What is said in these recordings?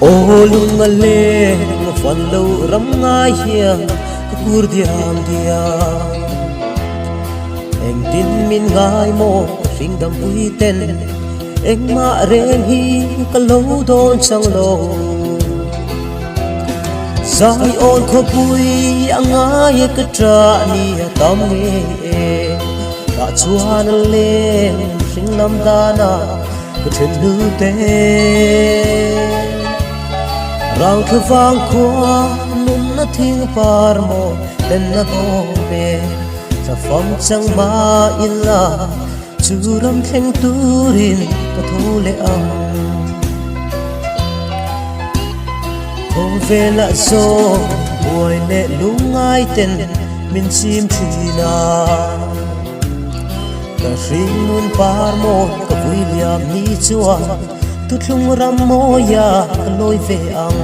Aw lung a leng fan lo ram ngai hian ka kur diam diam. Engtin min ngai maw ka hring dam pui ten engmah reng hi ka lo dawn chang lo. Zion khawpui a ngai ka ṭah ni a tam nge e, tah chuan a leng hring lam dana ka ṭhen hnu te. Rang thla vang khua nunna thing par maw lenna bawm e, thla fam chang mah ila chu ram thleng turin ka tho leh ang. Khawvelah zawng buai leh lungngai ten min chim thin a, ka hringnun par mawi ka vui liam ni chuan thuthlung ram mawia ka lawi ve ang.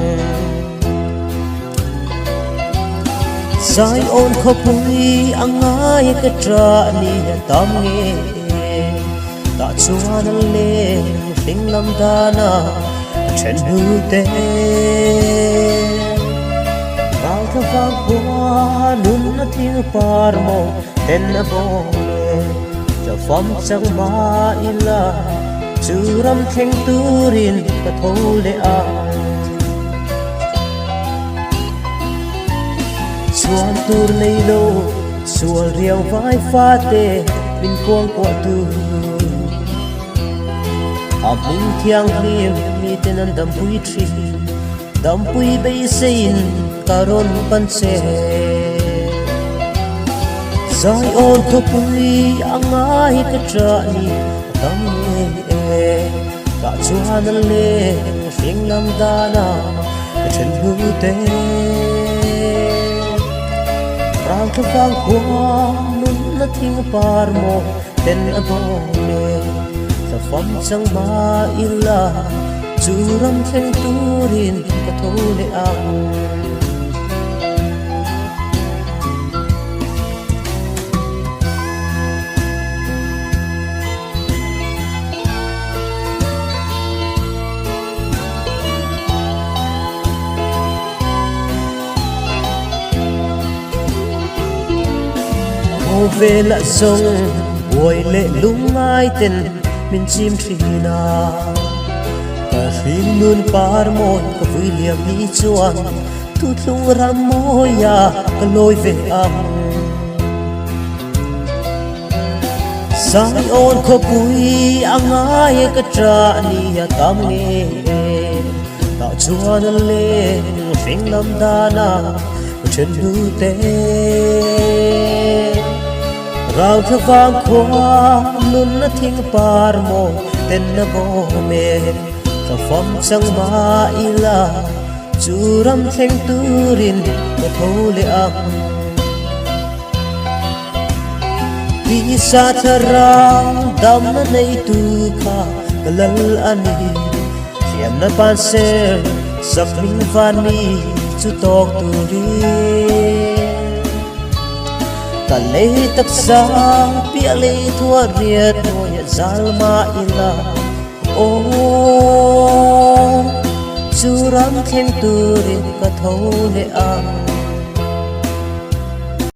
Zion khawpui a ngai ka ṭah ni a tam nge tah chuan a leng hling lam dana ka ṭhen hnu te. Ral thla vang khua nun a thil par maw ten a bawm e, tla fam chang mah ila chu ram thleng turin ka tho leh ang. Chuan tur nei lo sual riau vai fate min kuang kuah tu. A hming thianghlim miten an dampui thin, dampui beiseiin ka rawn pan che. Zion thawpui a ngai ka ṭah ni a tam ngei e, tah chuan a leng hring lam dana ka ṭhen hnu te. Ral thla vang khua nunna thing par maw ten a bawm e, thla fam chang mah ila chu ram thleng turin ka tho leh ang. Khawvelah zawng buai leh lungngai ten min chim thin a, ka hringnun par mawi ka vui liam ni chuan thuthlung ram mawia ka lawi ve ang. Zion khawpui a ngai ka ṭah ni a tam nge e, tah chuan a leng hring lam dana ka ṭhen hnu te. Rau thla vang khua nunna thing par maw ten na bawm e, thla fam chang mah ila chu ram thleng turin ka tho leh ang. Tisa thlarau damna neitu kha ka lal a ni, thiamna pan ser sak hming van mi chu tawk turin. Ka lei taksa piah lei thuah riat hnuaiah zal mah ila, aw chu ram thleng turin ka tho leh ang.